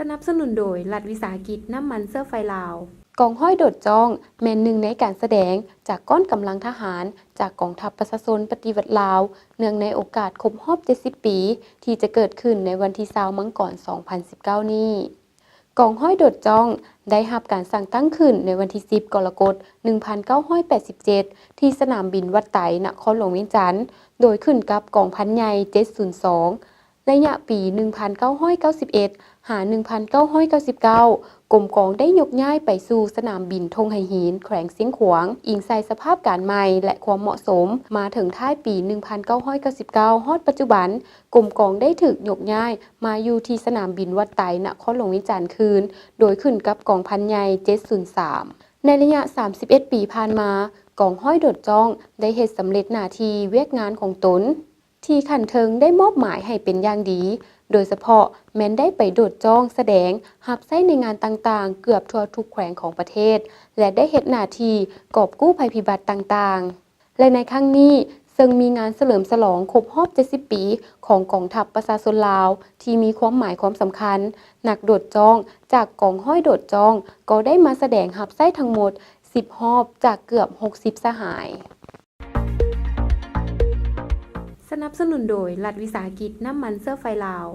ສະໜັບສະໜູນໂດຍ ລັດວິສາຫະກິດນ້ຳມັນເຊື້ອໄຟລາວ. ກອງຮ້ອຍໂດດຈ້ອງ ແມ່ນໜຶ່ງໃນການສະແດງຈາກກ້ອນກຳລັງທະຫານ ຈາກກອງທັບປະຊາຊົນປະຕິວັດລາວ ເນື່ອງໃນໂອກາດຄົບຮອບເຈັດສິບປີ ທີ່ຈະເກີດຂຶ້ນໃນວັນທີຊາວ ມັງກອນ ສອງພັນສິບເກົ້ານີ້. ກອງຮ້ອຍໂດດຈ້ອງ ໄດ້ຮັບການສ້າງຕັ້ງຂຶ້ນໃນວັນທີສິບ ກໍລະກົດ ໜຶ່ງພັນເກົ້າຮ້ອຍແປດສິບເຈັດ ທີ່ສະໜາມບິນວັດໄຕ ນະຄອນຫຼວງວຽງຈັນ ໂດຍຂຶ້ນກັບກອງພັນໃຫຍ່ ເຈັດສູນສອງ ໄລຍະປີ ໜຶ່ງພັນເກົ້າຮ້ອຍເກົ້າສິບເອັດ ຫາ ໜຶ່ງພັນເກົ້າຮ້ອຍເກົ້າສິບເກົ້າ ກົມກອງໄດ້ຍົກຍ້າຍໄປສູ່ສະໜາມບິນທົ່ງໄຫຫີນ ແຂວງຊຽງຂວາງ, ອີງໃສ່ສະພາບການໃໝ່ ແລະ ຄວາມເໝາະສົມ, ມາເຖິງທ້າຍປີ ໜຶ່ງພັນເກົ້າຮ້ອຍເກົ້າສິບເກົ້າ ຮອດປັດຈຸບັນ, ກົມກອງໄດ້ຖືກຍົກຍ້າຍມາຢູ່ທີ່ສະໜາມບິນວັດໄຕ ນະຄອນຫຼວງວຽງຈັນຄືນ, ໂດຍຂຶ້ນກັບກອງພັນໃຫຍ່ ເຈັດສູນສາມ. ໃນໄລຍະ ສາມສິບເອັດປີຜ່ານມາ, ກອງຮ້ອຍໂດດຈ້ອງໄດ້ເຮັດສຳເລັດໜ້າທີ່ວຽກງານຂອງຕົນ ທີ່ຂັ້ນເທິງໄດ້ມອບໝາຍໃຫ້ເປັນຢ່າງດີ, ໂດຍສະເພາະແມ່ນໄດ້ໄປໂດດຈ້ອງສະແດງຮັບໃຊ້ໃນງານຕ່າງໆ ເກືອບທົ່ວທຸກແຂວງຂອງປະເທດ ແລະ ໄດ້ເຮັດໜ້າທີ່ກອບກູ້ໄພພິບັດຕ່າງໆ. ແລະ ໃນຄັ້ງນີ້ ເຊິ່ງມີງານສະເຫຼີມສະຫຼອງຄົບຮອບເຈັດສິບປີຂອງກອງທັບປະຊາຊົນລາວ ທີ່ມີຄວາມໝາຍຄວາມສຳຄັນ, ນັກໂດດຈ້ອງຈາກກອງຮ້ອຍໂດດຈ້ອງ ກໍໄດ້ມາສະແດງຮັບໃຊ້ທັງໝົດສິບຮອບ ຈາກເກືອບຫົກສິບສະຫາຍ. ສະໜັບສະໜູນໂດຍ ລັດວິສາຫະກິດນ້ຳມັນເຊື້ອໄຟລາວ.